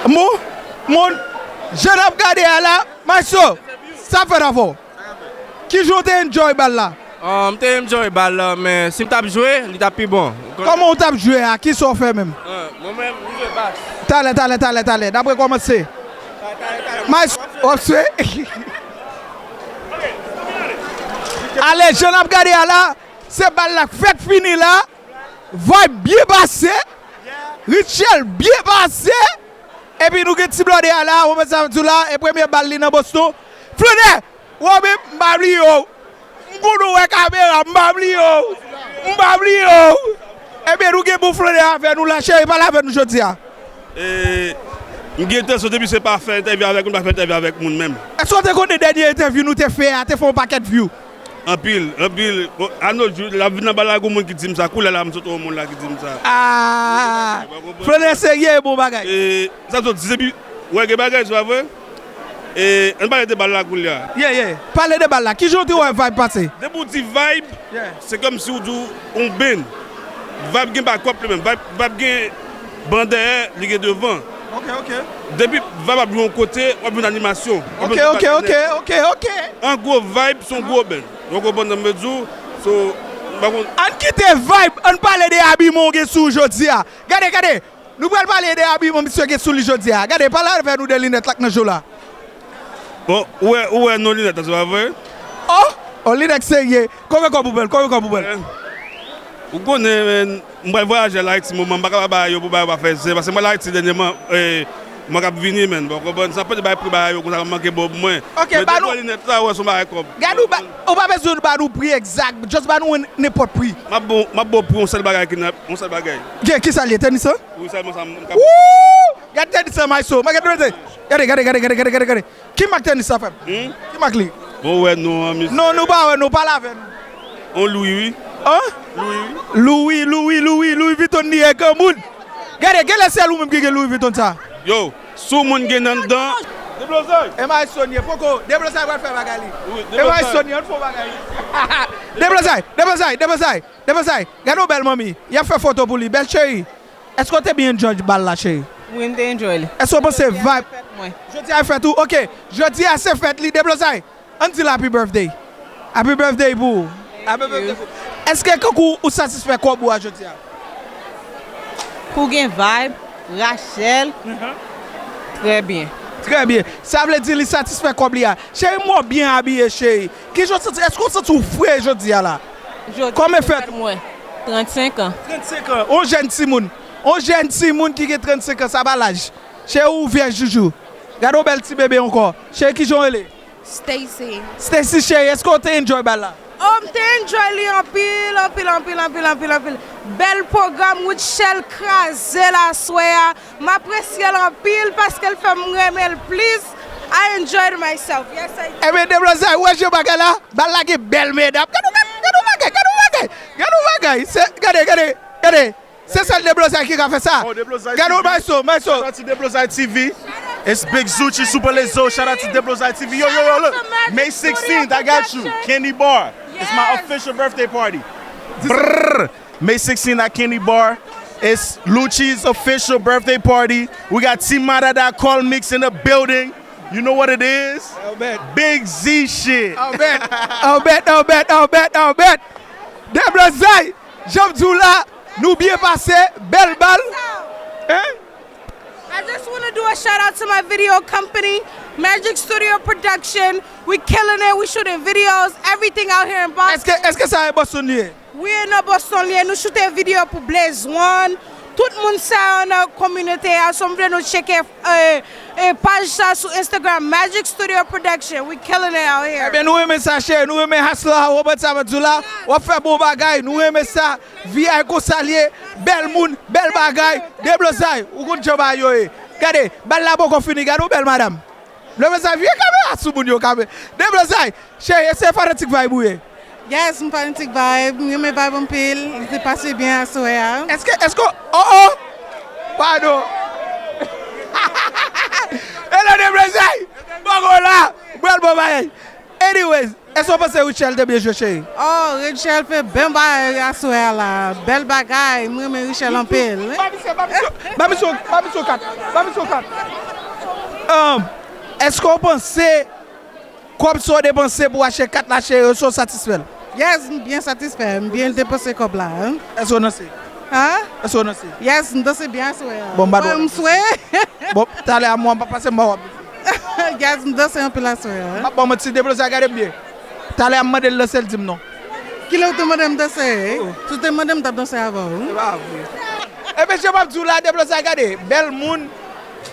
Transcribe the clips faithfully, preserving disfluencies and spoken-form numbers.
Moun, moun, jan n ap gade a la, maestro, sa fèt avè w? Kijan w te enjoy bal la? Ah, m te enjoy bal la, men si m t ap jwe, li t ap pi bon. Kòman w t ap jwe a? Kisa w fè menm? Ah, mwen menm, m jwe bas. Talè, talè, talè, talè. N ap rekòmanse. Maestro, w ap swe. Ale, jan n ap gade a la, se bal la k fèk fini la. Vibe byen pase. Richel byen pase. Epi nou gen ti blòdè a la, ou mèt sa di w la, e premye bal li nan Boston. Flonè, ou menm, m pa bliye w. M konn ou wè kamera, m pa bliye w. M pa bliye w. Ebyen, nou gen bon Flonè avè nou la, cheri, pale avè nou jodi a. E, m gen entansyon depi se pa fè entèvyou avèk moun, pa fè entèvyou avèk moun menm. Èske w te konnen dènye entèvyou nou te fè a, te fè yon pakèt view? Anpil, anpil. Bon, anòt jou, l ap vin nan bal la, gon moun ki di m sa. Koulè la, m sot wè yon moun la ki di m sa. Ah! Flonè serye, bon bagay. E, sa m sot di, depi, wè, gen bagay, se pa vre? E, ann pale de bal la koulye a. Yeah, yeah. Pale de bal la. Kijan w te wè vibe pase? Depi w di vibe, yeah, se kòmsi w di w yon band. Vibe gen bakòp li menm. Vibe, vibe gen ban dèyè, li gen devan. Ok, ok. Depi vibe ap jwe yon kote, w ap jwenn animasyon. W ap jwenn tout bagay nèt. Ok, ok, ok, ok. An gwo, vibe se yon gwo band. Ou konprann sa m vle di w? So, m pa konn. Ann kite vibe, ann pale de abiman w gen sou w jodi a. Gade, gade. Nou pral pale de abiman misye gen sou li jodi a. Gade, pale avè nou de linèt la k nan je w la. Bon, ou wè, ou wè non linèt la, se pa vre? Oh! Oh, linèt serye. Konbyen kòb ou pran l? Konbyen kòb ou pran l? Eh, ou konnen, men, m pral vwayaje al Ayiti, moman, m pa ka ba yo pou ba yo pa fè zen, paske m al Ayiti dènyèman, eh, mwa k ap vini, men, bon, konprann, sa pote bay pri bagay yo, konsa m manke bon pou mwen. Ok, men ba nou. Depi w wè linèt la, ou wè se yon bagay kòb. Gade, ou ba, ou pa bezwen ba nou pri egzak, just ba nou nenpòt pri. M ap bon, m ap bon pou yon sèl bagay ki nan, yon sèl bagay. Ki, kisa l ye, tenis lan? Wi, sèlman sa m, m ka. Woo! Gade tenis lan, maestro. Gade, gade, gade, gade, gade, gade, gade. Ki mak tenis sa, frè m? Hmm? Ki mak li? Bon, wè, non, an, misye. Non, nou pa wè, nou pale avè nou. On Louis, wi. An? Louis, wi. Louis, Louis, Louis, Louis Vuitton li ye, granmoun. Gade, genlè sèl ou menm ki gen Louis Vuitton sa. Yo, si yon moun gen anndan. Deblozay. E maestro n ye, poko. Deblozay pral fè bagay li. Wi, e maestro n ye, ann fè bagay li. Deblozay, Deblozay, Deblozay, Deblozay. Gade yon bèl manmi. Y ap fè foto pou li. Bèl cheri. Èske w te byen enjoy bal la, cheri? Wi, m te enjoy li. Èske w panse vibe? Jodi a se fèt mwen. Jodi a se fèt ou? Ok. Jodi a se fèt li, Deblozay. Ann di l happy birthday. Happy birthday pou ou. Happy birthday pou ou. Èske kankou ou satisfè kòb ou a jodi a? Pou gen vibe, Rachel. Mhm. Trè byen. Trè byen. Sa vle di li satisfè kòb li a. Cheri, m wè w byen abiye, cheri. Kijan w santi? Èske w santi w fre jodi a la? Jodi a se fèt mwen. Kòm e fèt? Trannsenk an. Trannsenk an. On jèn timoun. On jèn timoun ki gen trannsenk an, sa pa laj. Cheri, ou vyèj toujou. Gade yon bèl ti bebe ankò. Cheri, kijan w rele? Stacy. Stacy, cheri, èske w te enjoy bal la? Oh, m te enjoy li anpil, anpil, anpil, anpil, anpil, anpil. Bèl pwogram, Rutshelle kraze l aswè a. M apresye l anpil paske l fè m renmen l plis. I enjoyed myself. Yes, I did. Ebyen, Deblozay, ou wè jan bagay la? Bal la gen bèl medam. Gade yon bagay, gade yon bagay, gade yon bagay. Se, gade, gade, gade. Se sèl Deblozay ki ka fè sa. Oh, Deblozay T V. Gade yon maestro, maestro. Shout out to Deblozay T V. It's Big Zuchi, Super Lezo. Shout out to Deblozay T V. Yo, yo, yo, look. May sixteenth, I got you. Candy Bar. It's my official birthday party. Brrr. May sixteenth at Candy Bar. It's Lucci's official birthday party. We got Team Marada Call Mix in the building. You know what it is? Big Z shit. Albert, Albert, Albert, Albert, Albert. Deblozay, jan m di w la, nou byen pase, bèl bal. Hein? I just wanna do a shout out to my video company, Magic Studio Production. We killing it. We shooting videos, everything out here in Boston. Èske, èske sa e Boston li ye? Wi, e nan Boston li ye. Nou choute videyo pou Blaze One. Tout moun sa yo nan kominote a. So, m vle nou tcheke, eh, eh, paj sa sou Instagram, Magic Studio Production. We killing it out here. Ebyen, nou renmen sa, cheri. Nou renmen hustle a, ou konprann sa m ap di w la. W ap fè bon bagay. Nou renmen sa. Vi a konsa l ye. Bèl moun, bèl bagay. Deblozay, ou konn jan bagay yo ye. Gade, bal la poko fini. Gade yon bèl madanm. Deblozay, vire kamera sou moun yo, kamera. Deblozay, cheri, e se fanatik Vibe ou ye? Yes, m fanatik Vibe. M renmen Vibe anpil. Li te pase byen aswè a. Èske, èske, oh, oh! Padon. Hello, Deblozay! Poko la! Bwèl bon bagay. Anyways, Èske w panse Rutshelle te byen jwe, cheri? Oh, Rutshelle fè bon bagay aswè a la. Bèl bagay, m renmen Rutshelle anpil. Ba misye, ba misye, ba misye, ba misye kat, ba misye kat. Um, èske w panse kòb sa w depanse pou w achte kat la, cheri, èske w satisfè l? Yes, m byen satisfè, m byen depanse kòb la. Èske w danse? Hein? Èske w danse? Yes, m danse byen aswè a. Bon, m pa dwe. M swe. Bon, talè a mwen, m pa pase, m pa wè. Yes, m danse anpil aswè a. M ap ba w manti, Deblozay gade m byen. Talè a m mande l danse, l di m non. Kilè w te mande m danse? Oh. Si w te mande m, m t ap danse avè w. Se pa vre. Ebyen, jan m ap di w la, Deblozay gade, bèl moun,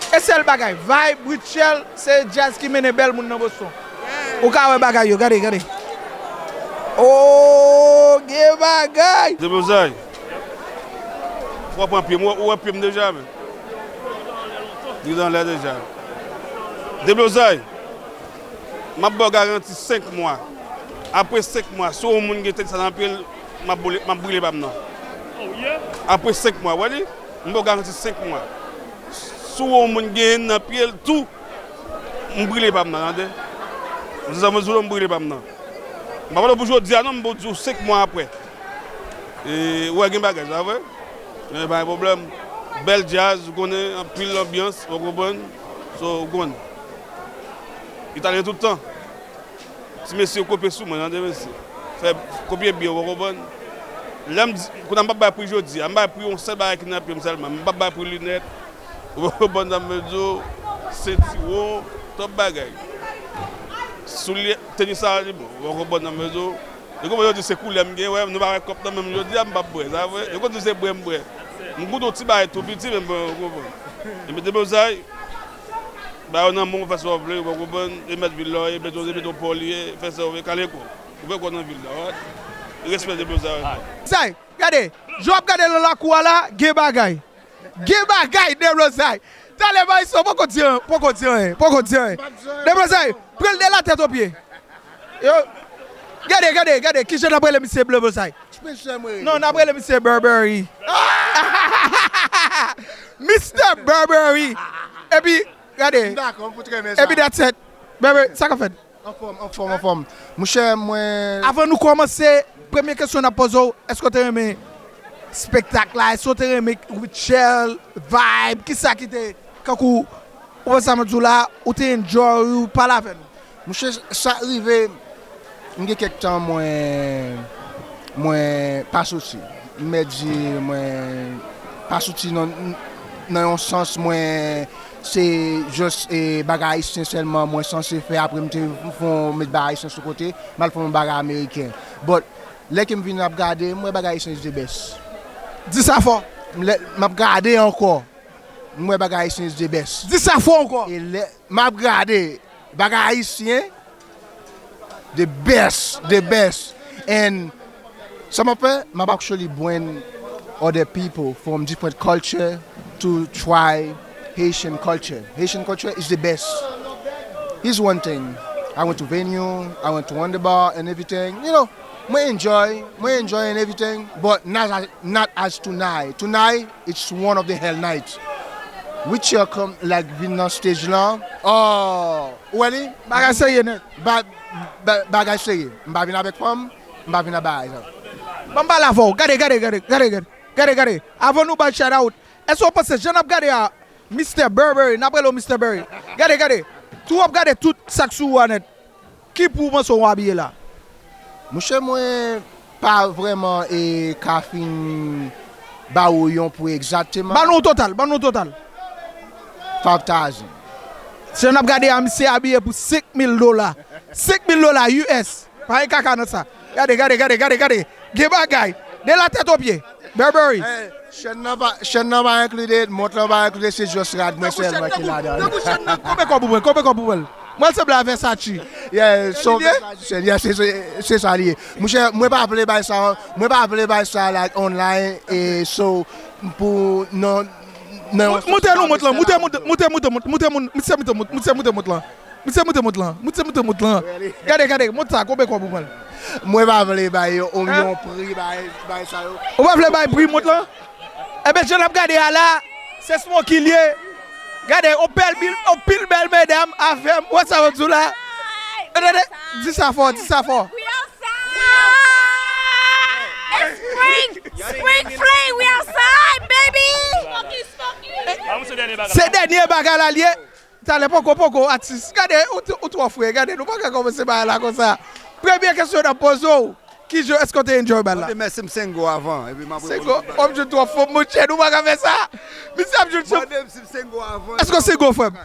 e sèl bagay, vibe, Rutshelle, se djaz ki mennen bèl moun nan Boston. Ou ka wè bagay yo, gade, gade. Oh, gen bagay! Deblozay, fò w pran pye m, ou wè pye m deja, men. Li anlè deja. Deblozay, m ap ba w garanti senk mwa. Apre senk mwa, si w wè yon moun gen tèt sa nan pye l, m ap boule, m ap brile pa m nan. Apre senk mwa, w wè li? M ba w garanti senk mwa. Si w wè yon moun gen nan pye l tou, m brile pa m nan, tande? M di sa, m di w, m brile pa m nan. M pa pale w pou jodi a non, m pou di w senk mwa apre. E, ou wè gen bagay, sa vre? Men pa gen pwoblèm. Bèl djaz, ou konnen, anpil anbyans, ou konprann? So, ou konn. Italyen tout tan. Ti mesye yo kope sou mwen, tande mesye. Fè kopye byen, ou konprann? Lè m di, kounye a m p ap bay pri jodi a, m bay pri yon sèl bagay ki nan pye m sèlman. M p ap bay pri linèt, ou konprann sa m vle di w, sentiwon, twòp bagay. Soulye, teni sa li bon, ou konprann sa m vle di w. Yo konprann yo di se koulè m gen, wè, nou pa wè kòb nan men m jodi a, m p ap bwè, sa vre. Yo konn di se bwè m bwè. M goute yon ti bagay tou piti, men bon, ou konprann. Epi deblozay, ba yo nan men w, fè sa w vle, ou konprann, e mèt vil la w ye, mèt yon, mèt yon pò li ye, fè sa w vle, kale kò w. Ou fè kò nan vil la, wè. Respè deblozay, wè. Say, gade, jan w ap gade nan lakou a la, gen bagay. Gen bagay, Deblozay. Talè, Maestro, poko di anyen, poko di anyen, poko di anyen. Deblozay, pran l de la tèt o pye. Yo, gade, gade, gade, kijan n ap rele misye Deblozay? Non, n ap rele misye Burberry. Mister Burberry. Epi, gade. Epi that's it. Burberry, sa k ap fèt? Anfòm, anfòm, anfòm. Monchè, mwen... Avan nou kòmanse, premye kesyon n ap poze w, èske w te renmen spektak la? Èske w te renmen Rutshelle, vibe? Kisa ki te, kankou, ou wè sa m ap di w la, ou te enjoy, ou pale avè nou? Monchè, sa rive, m gen kèk tan mwen, mwen pa soti. M mèt di mwen pa soti nan, nan yon sans mwen se jis, e, bagay ayisyen sèlman mwen sanse fè, apre m te fè yon met bagay ayisyen sou kote, m al fè yon bagay ameriken. But lè ke m vin ap gade, m wè bagay ayisyen is the best. Di sa fò. Lè m ap gade ankò, m wè bagay ayisyen is the best. Di sa fò ankò. E lè m ap gade bagay ayisyen, the best, the best. And sa m ap fè, m ap actually bring other people from different culture to try Haitian culture. Haitian culture is the best. It's one thing. I went to venue, I went to underbar and everything. You know, mwen enjoy, mwen enjoy and everything, but not as, not as tonight. Tonight, it's one of the hell nights. Rutshelle come, like, vin nan stage lan. Oh, ou wè li? Bagay serye nèt. Ba, ba, bagay serye. M pa vin avèk fanm, m pa vin ak bagay sa. Ban m pale avè w. Gade, gade, gade, gade, gade, gade, gade. Avan nou bay shout out, èske w panse jan n ap gade a Mister Burberry, n ap rele w Mister Burberry. Gade, gade. Tou w ap gade tout sa k sou ou a nèt. Ki pou w panse w abiye la? Monchè, mwen pa vrèman, e, ka fin ba ou yon pri egzakteman. Ban nou total, ban nou total. Five thousand. Si n ap gade a, misye abiye pou senk mil dola. Senk mil dola U S. Pa gen kaka nan sa. Gade, gade, gade, gade, gade. Gen bagay. De la tèt o pye. Burberry. Chèn nan pa, chèn nan pa included, mont lan pa included, se just rad mwen sèlman ki ladan. Tankou chèn nan, konbyen kòb ou pran? Konbyen kòb ou pran? Mwen sanble a Versace. Yeah, so Versace, yeah, se, se, se sa li ye. Monchè, mwen pa vle bay sa, mwen pa vle bay sa, like, online, e so, pou, non, non. Monte nou mont lan, moute, moute, moute, moute, moute, moute, moute, moute, moute, moute, moute, moute mont lan. Misye moute mont lan. Misye moute mont lan. Gade, gade, mont sa, konbyen kòb ou pran l? Mwen pa vle bay yon, yon pri, bay, bay sa yo. Ou pa vle bay pri mont lan? Enben, jan n ap gade a la, se Smoky l ye. Gade, yon bèl bil, yon pil bèl medam avè m. Wè sa yo di w la? Tande, Di sa fò, di sa fò. We outside! It's spring! Spring fling! We outside, baby! Se dènye bagay la l ye. Talè poko poko atis. Gade, ou, ou twò fre. Gade, nou pa ka kòmanse bagay la konsa. Premye kesyon n ap poze w, ki jan èske w te enjoy bal la? Mande mèsi m sengo avan, epi m ap reponn. Sengo, w ap jwenn twò fò monchè, nou pa ka fè sa. Misye ap jwenn. Mande m si m sengo avan. Èske w sengo, frè m?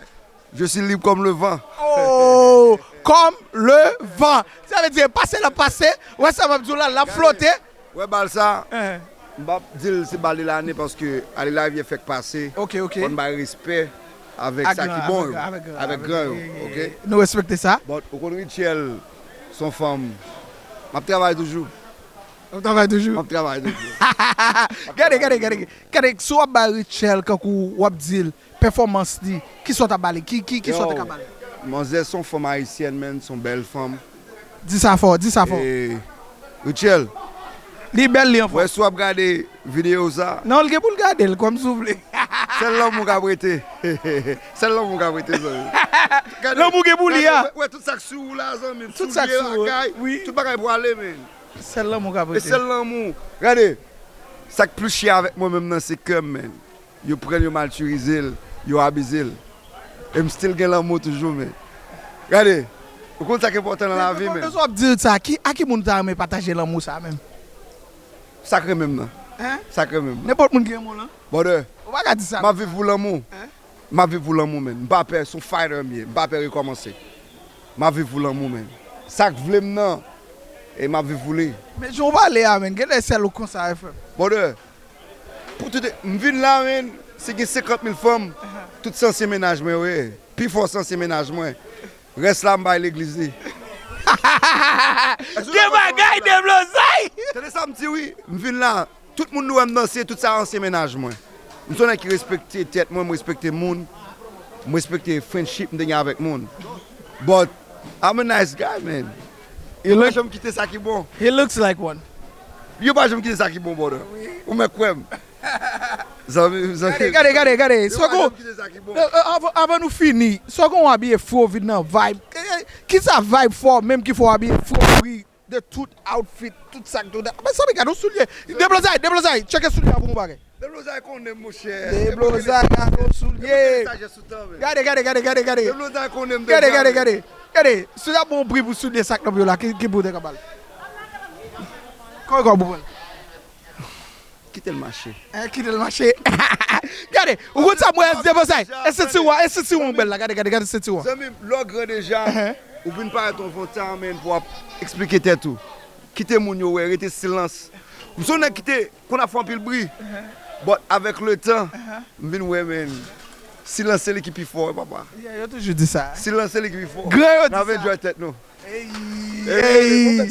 Je suis libre comme le vent. Oh, comme le vent. Sa vle di pase l ap pase. Wè sa m ap di w la, l ap flote. Wè bal sa. M p ap di l se bal de lane paske ale la rivyè fèk pase. Ok, ok. Fò n bay respè avèk sa ki bon yo. Avèk gran yo, ok? Nou respekte sa. But ou konn Richelle, se yon fanm. M ap travay toujou. M ap travay toujou. M ap travay toujou. Gade, gade, gade. Gade, si w ap bay Richelle kankou w ap di l, pèfòmans li, kisa w t ap ba li? Ki, ki, kisa w te ka ba li? Yo, manzè se yon fanm ayisyèn, man, se yon bèl fanm. Di sa fò, di sa fò. E, Richelle. Li bèl, li anfòm. Wè, si w ap gade videyo sa. Non, l gen pou l gade l, kòm si w vle. Sèl lanmou k ap rete. Sèl lanmou k ap rete, zanmi. Gade, lanmou gen pou li a. Wè, wè tout sa k sou ou la, zanmi. Tout sa k sou ou, wi. Tout bagay pou ale, man. Sèl lanmou k ap rete. E sèl lanmou. Gade, sa k plis chè avèk mwen menm nan, se kè m, man. Yo pran l, yo maltirize l, yo abize l. E m still gen lanmou toujou, man. Gade, ou konn sa k enpòtan nan lavi, man. Lè w ap di l sa, ki, a ki moun ou ta renmen pataje lanmou sa menm? Sa k renmen m nan. Hein? Sa k renmen m nan. Nenpòt moun ki renmen w lan. Brother, ou pa ka di sa. M ap viv pou lanmou. Hein? M ap viv pou lanmou, man. M pa pè, se yon fighter m ye. M pa pè rekòmanse. M ap viv pou lanmou, man. Sa k vle m nan, e m ap viv pou li. Men jan w pale a, man, genlè sèl ou konsa, wi, frè m. Brother, pou tout, m vin la, man, si gen senkant mil fanm, tout se ansyen mennaj mwen yo ye. Pifò se ansyen mennaj mwen. Rès la, m bay legliz li. Gen bagay, Deblozay! Tande sa m di, wi. M vin la, tout moun nou wè m danse, tout sa ansyen mennaj mwen. M se yon nèg ki respekte tèt mwen, m respekte moun, m respekte friendship m te gen avèk moun. But I'm a nice guy, man. Yo pa janm kite sa ki bon. He looks like one. Yo pa janm kite sa ki bon, brother. Ou mèt kwè m. Zanmi, zanmi. Gade, gade, gade, gade. Yo pa janm kite sa ki bon. Eh, eh, avan, avan nou fini, sògou w abiye fre w vin nan vibe. Eh, eh, kisa vibe fò menm ki fè w abiye fre w ri de tout outfit, tout sa k tou. Mezanmi, gade yon soulye. Deblozay, Deblozay, tcheke soulye a pou yon bagay. Deblozay konnen m, monchè. Deblozay, gade yon soulye. Gade, gade, gade, gade, gade. Deblozay konnen m deja. Gade, gade, gade. Gade, si w ta bon pri pou soulye sa k nan pye w la, ki, ki pri w te ka ba l? Konbyen kòb ou pran? Kite l mache. Eh, kite l mache. Gade, ou konn sa mwen, Deblozay? E senti w, e senti w bèl la. Gade, gade, gade senti w. Zanmi m, lè w gran deja, ou vin parèt yon vantan, men pou w ap eksplike tèt ou. Kite moun yo wè, rete silans. M se yon nèg ki te konn ap fè anpil bri. But avèk letan, m vin wè, men, silans se li ki pi fò, wi, papa. Yeah, yo toujou di sa. Silans se li ki pi fò. Gran yo di sa. N ap enjoy tèt nou. Ey, ey.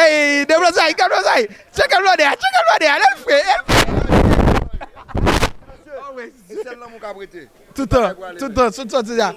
Ey, Deblozay, Deblozay. Tcheke blòdè a, tcheke blòdè a, lè l fre, lè l fre. E sèl lanmou k ap rete. Toutan, toutan, sot sòti a.